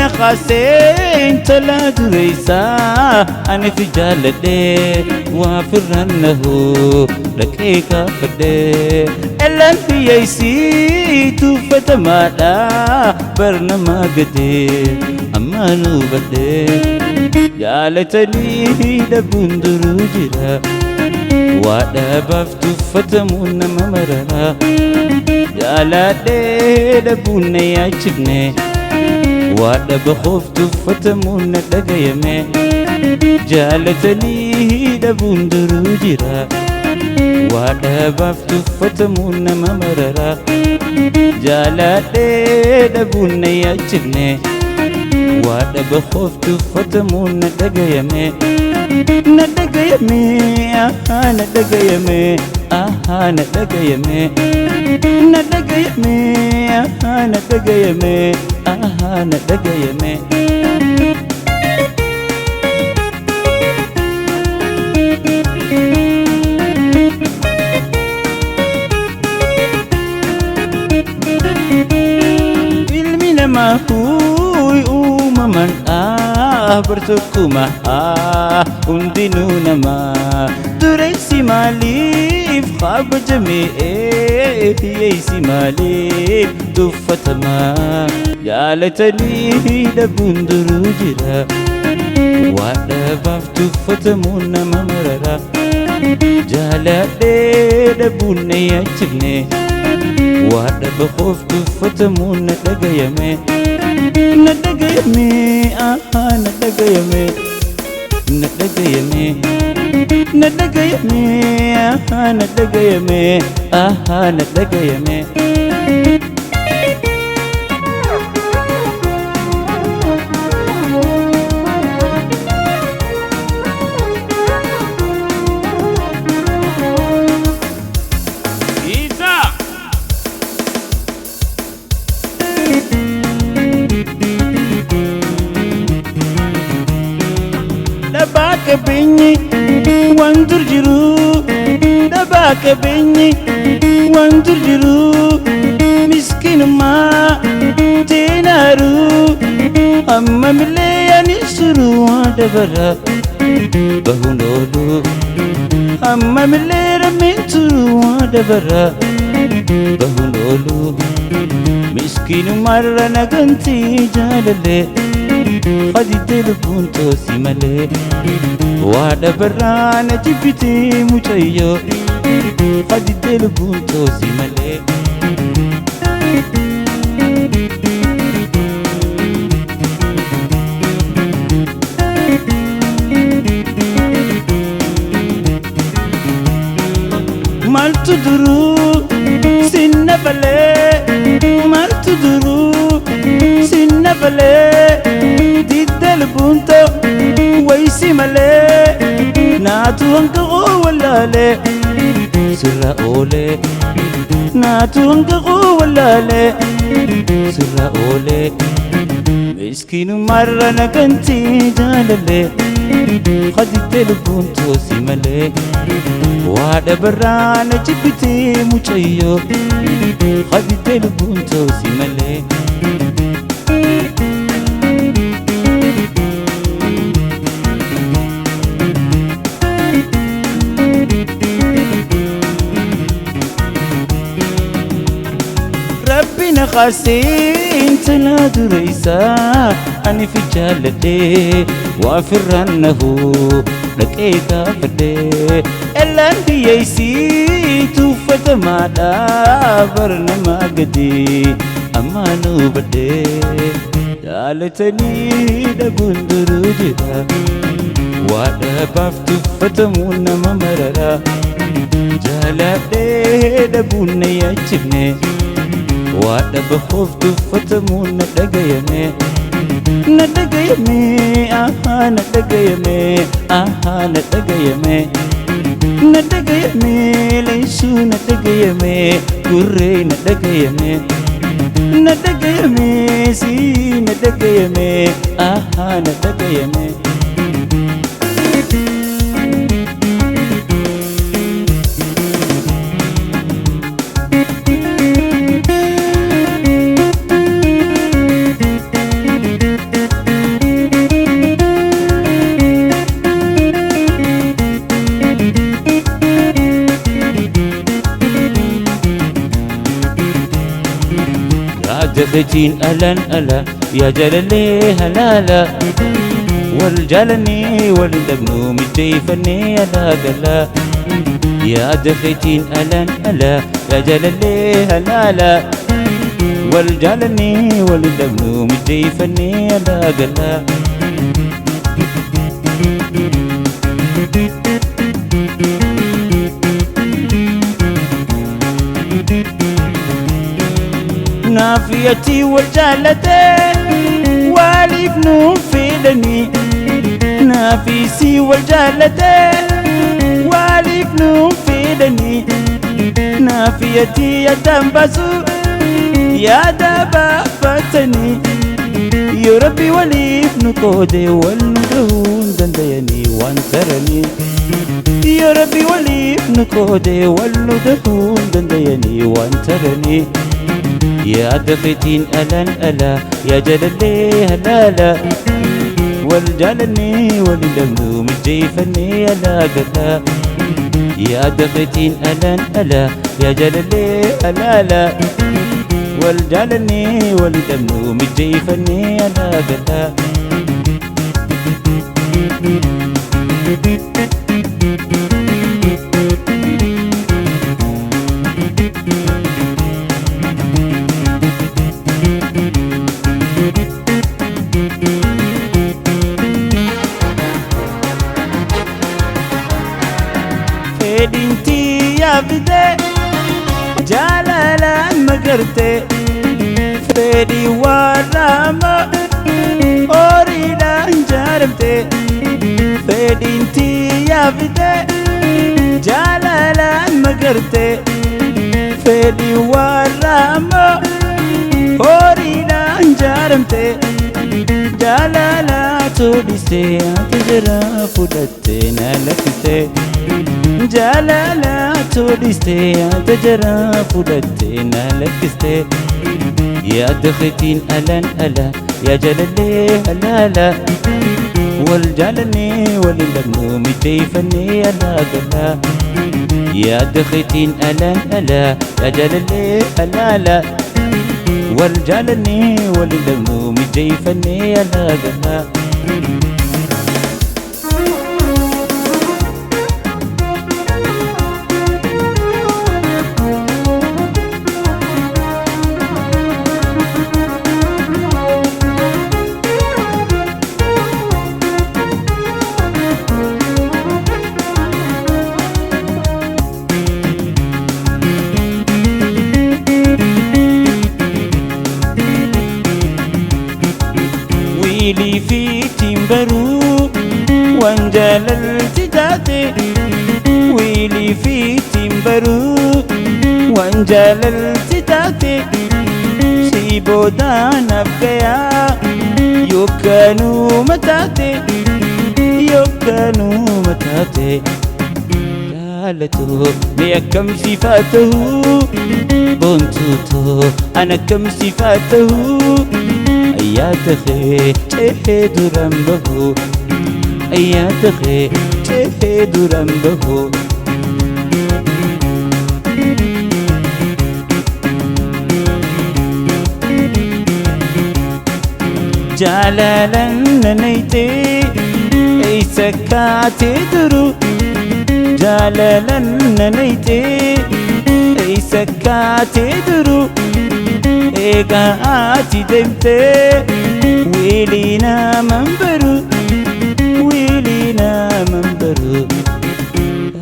Rabbina kaasee intala dureessaa ani fi jaalladhee waa firrannahu dhaqee gaafadhee ellaan hiyyeessii tuffatamaadha barnamaa gadee ammaan hubadhee jaalatanii dhabuun duruu jira waa dhabaaf tuffatamuun nama marara jaaladhee dhabuun na yaachifne. Waa dhaba koof tuffatamuun na dhagayame jaalatanii dhabuun duruu jira waa dhabaaf tuffatamuun nama marara jaaladhee dhabuun na yaachifne waa dhaba koof tuffatamuun na dhagayame na dhagayame ahaa na dhagayame ahaa na dhagayame na dhagayame ahaa na dhagayame ahaa na dhagayame. Ilmi namaa huuy uumaman bartokkuma hundinuu namaa dureessi maaliif kabajame hiyyeessi maaliif tuffatamaa jaalatanii dhabuun duruu jira waa dhabaaf tuffatamuun nama marara jaaladhee dhabuun na yaachifne waa dhaba koof tuffatamuun na dhagayame na dhagayame ahaa na dhagayame na dhagayame na dhagayame ahaa na dhagayame ahaa na dhagayame. Isa. Dhabaa qabeenyi waan dur jiru dhabaa qabeenyi waan dur jiru miskinummaa teenaaru amma millee ani suru waa dabara bahuun oolu amma millee rammeen turu waa dabara bahuun oolu miskinumarra nagantii jaalallee. Hadiddee lubbuun toosi malee waa dhabarraa na jibbitee mucayyoo hadiddee lubbuun toosi malee. Maaltu duruu sinna balee maaltu duruu sinna balee didda lubbuun too waysi malee naatu hanga wallaalee sirra oolee naatu hanga wallaalee sirra oolee miskinumarra nagantii jaalallee hadiddee lubbuun toosi malee waa dhabarraa na jibbitee mucayyoo hadiddee lubbuun toosi malee. Rabbina kaasee intala dureessaa ani fi jaalladhee waa firrannahu dhaqee gaafadhee ellaan hiyyeessii tuffatamaadha barnamaa gadee ammaan hubadhee jaalatanii dhabuun duruu jira waa dhabaaf tuffatamuun nama marara jaaladhee dhabuun na yaachifne. Waa dhaba koof tuffatamuun na dhagayame na dhagayame ahaa na dhagayame ahaa na dhagayame na dhagayame leensuu na dhagayame gurree na dhagayame na dhagayame sii na dhagayame ahaa na dhagayame. دختين ألان ألا يا جلالي هلالا والجالني والدبنو مجيفني ألا قلا يا دختين ألان ألا يا جلالي هلالا والجالني والدبنو مجيفني ألا قلا نافيتي والجالتي والف نوم فيدني نافيسي والجالتي والف نوم فيدني نافيتي يا دنبسو يا دبا فتني يا ربي وليف نقودي والندون دنديني وانترني يا ربي وليف نقودي والندون دنديني وانترني يا دختين ألان ألا يا جلالي هلالا والجالني والدمو مجيفني ألا قلا يا دختين ألان ألا يا جلالي هلالا والجالني والدمو مجيفني ألا قلا فدينتي يا بدي جلالا مقرتي فدي وراما أوريدا جارمتي فدينتي يا بدي جلالا مقرتي فدي وراما أوريدا جارمتي جلالا توديسي تجرا فدتنا لكتي جلالا توديستي تجرا فدتنا لكستي يا دختين ألان ألا يا جلالي هلالا والجالني والدمو مجيفني ألا قلا يا دختين ألان ألا يا جلالي هلالا والجالني والدمو مجيفني ألا قلا ويلي في تمبرو وانجللت تاتي ويلي في تمبرو وانجللت تاتي سيبو دانا بكيا يوكانو متاتي يوكانو متاتي قالتو ليا كم صفاته بنتوتو أنا كم صفاته يا تخي تهي درمبه يا تخي تهي درمبه جلالا نيتي اي سكاتي درو جلالا نيتي اي سكاتي درو إيقاعاتي دمتي ويلينا منبرو ويلينا منبرو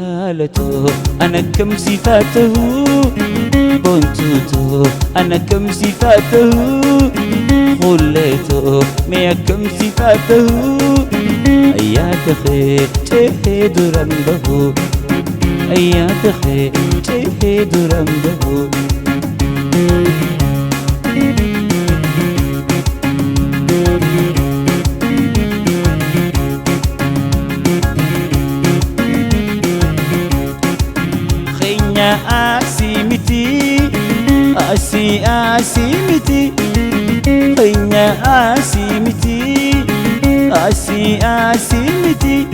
قالتو أنا كم صفاته بنتوتو أنا كم صفاته خليتو ميا كم صفاته أيا تخي تهي درمبه أيا تخي تهي درمبه أسيمتي أسي أسيمتي خينا أسيمتي أسي أسيمتي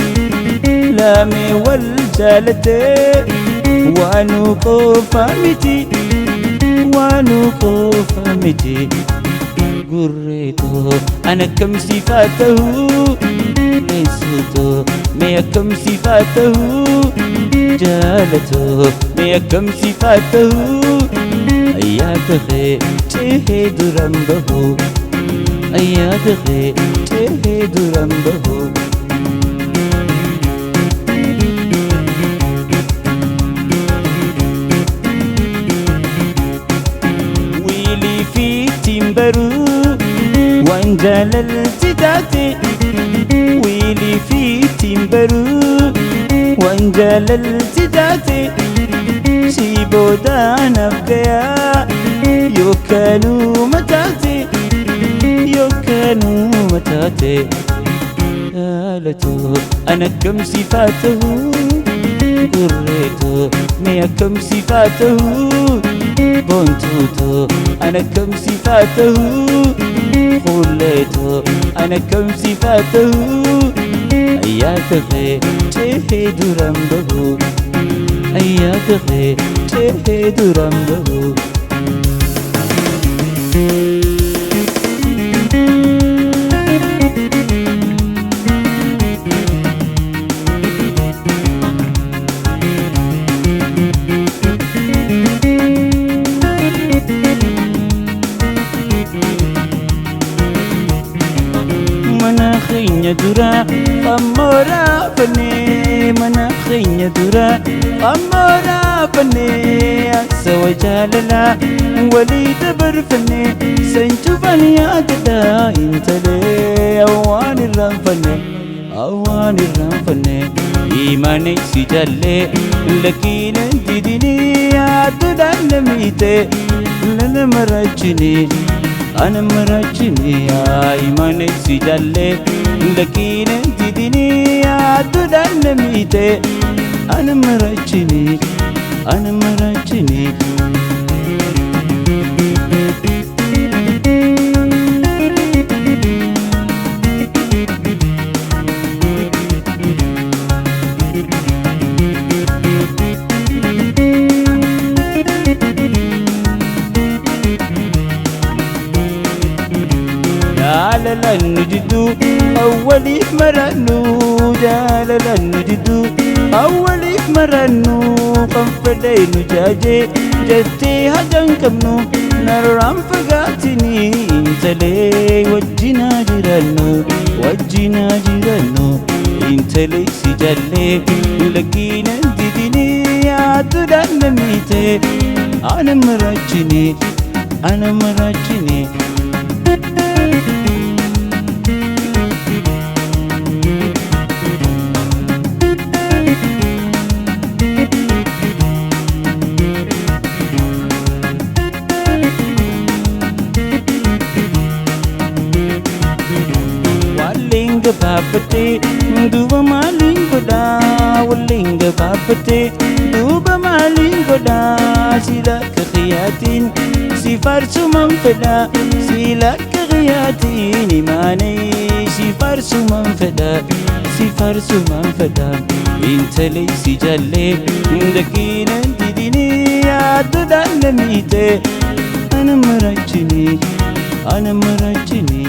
لامي والجالتي وانو قفامتي وانو قفامتي. Gurreeto ana kam sifaatahu Leessuto mee akkam sifaatahu Jaalato mee akkam sifaatahu Ayyaata kee ceehee duran bahu Ayyaata kee ceehee duran bahu Wiilii fi timbaruu waan jaalalti taate Wiilii fi timbaruu waan jaalalti taate Si boodaanaaf gayaa yookaanuma taate yookaanuma taate Jaalatoo ana akkam sifaatahu Gurreetoo mee akkam sifaatahu Boontuutoo ana akkam sifaatahu Qulleetoo ana akkam sifaatahu Ayyaata kee ceehee duran bahu Ayyaata kee ceehee duran bahu Mana keenya dura ammoo raafannee mana keenya dura ammoo raafannee sawa jaalalaa walii dabarfannee san cufan yaadadha intalee awwaan irraanfanne awwaan irraanfanne imaane si jallee lakkiina didinii yaadduudhaan namiite lala marachinii ana marachini imaane si jallee lakkiina didinii yaadduudhaan namiite ana marachini ana marachini. Jaalalaan nu jidduu awwaliif marannu jaalalaan nu jidduu awwaliif marannu kan fedhe nu jaajee jettee hajan qabnu narraan fagaatinii intalee wajjinaa jirannu wajjinaa jirannu intalee si jallee lakkiina didinii yaadduudhaan namiite ana marachinii ana marachinii. Walleen gabaabbatee duuba maaliin godhaa walleen gabaabbatee duuba maaliin godhaa sila akka kiyyaatiin si faarsuman fedha sila akka kiyyaatiin imaanee si faarsuman fedha si faarsuman fedha intalee si jallee lakkiina didinii yaadduudhaan namiite ana marachinii ana marachinii.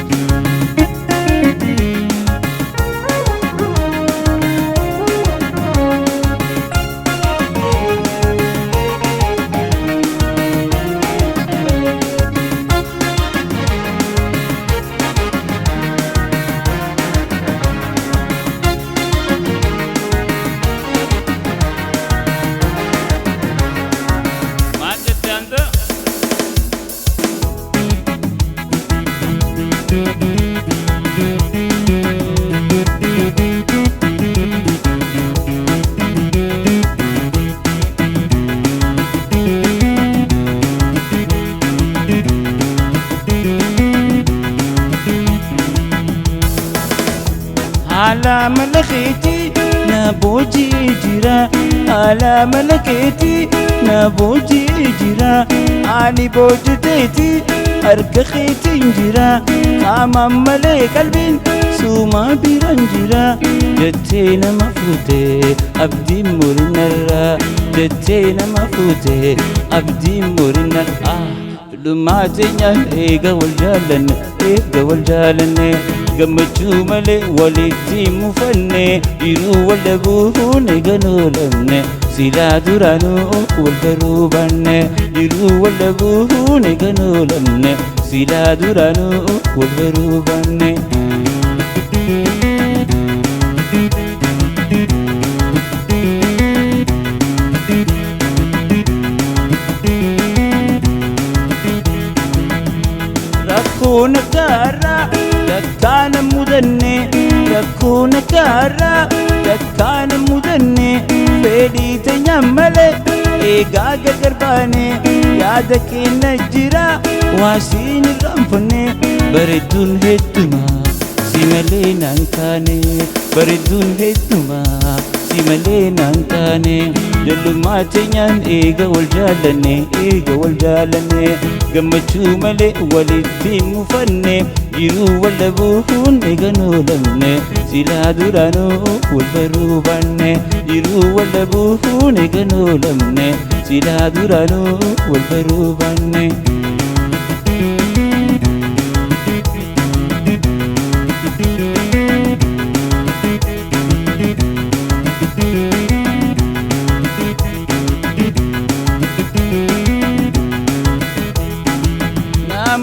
Maal jette anta? Haala mala keetii na boojii jira haala mala keetii na boojii jira ani boojiteetii harka keetiin jira qaamaan malee qalbiin suuma biran jira jettee nama fuute abdiin murinarra jettee nama fuute abdiin murinarra. Ijoollummaa teenyaan eega wal jaallanne, eega wal jaallanne, gammachuu malee walitti mufanne, jiruu wal dhabuun eega noolamne, silaa duraanuu wal baruu baanne, jiruu wal dhabuun eega noolamne, silaa duraanuu wal baruu baanne. Rakkoon akkaarraa takkaana mudanne, rakkoon akkaarraa takkaana mudanne, fedhii teenyaan malee eegaa gargar baane, yaada keenya jira waa siin irraanfanne, bareedduun hedduma si malee naan taane, bareedduun hedduma si malee naan taane. Ijoollummaa teenyaan eega wal jaallanne, eega wal jaallanne, gammachuu malee walitti mufanne, jiruu wal dhabuun eega noolamne, silaa duraanuu wal baruu baanne, jiruu wal dhabuun eega noolamne, silaa duraanuu wal baruu baanne.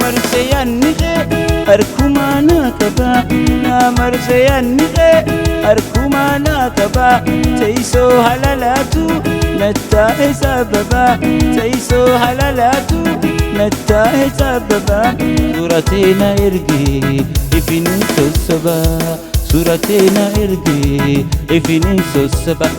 Marsee yaadni kee harkumaa naa qaba, naa marsee yaadni kee harkumaa naa qaba, teessoo halalaatu nattaa'e sababa, teessoo halalaatu nattaa'e sababa, suuratee na ergee ifinin sossoba, suuratee na ergee ifinin sossoba.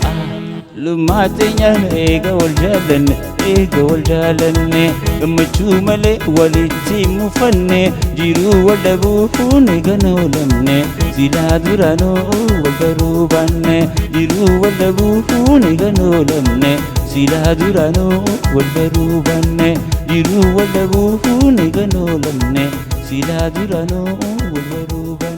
Ijoollummaa teenyaan eega wal jaallanne, eega wal jaallanne, gammachuu malee walitti mufanne, jiruu wal dhabuun eega noolamne, silaa duraanuu wal baruu baanne, jiruu wal dhabuun eega noolamne, silaa duraanuu wal baruu baanne, jiruu wal dhabuun eega noolamne, silaa duraanuu wal baruu baanne.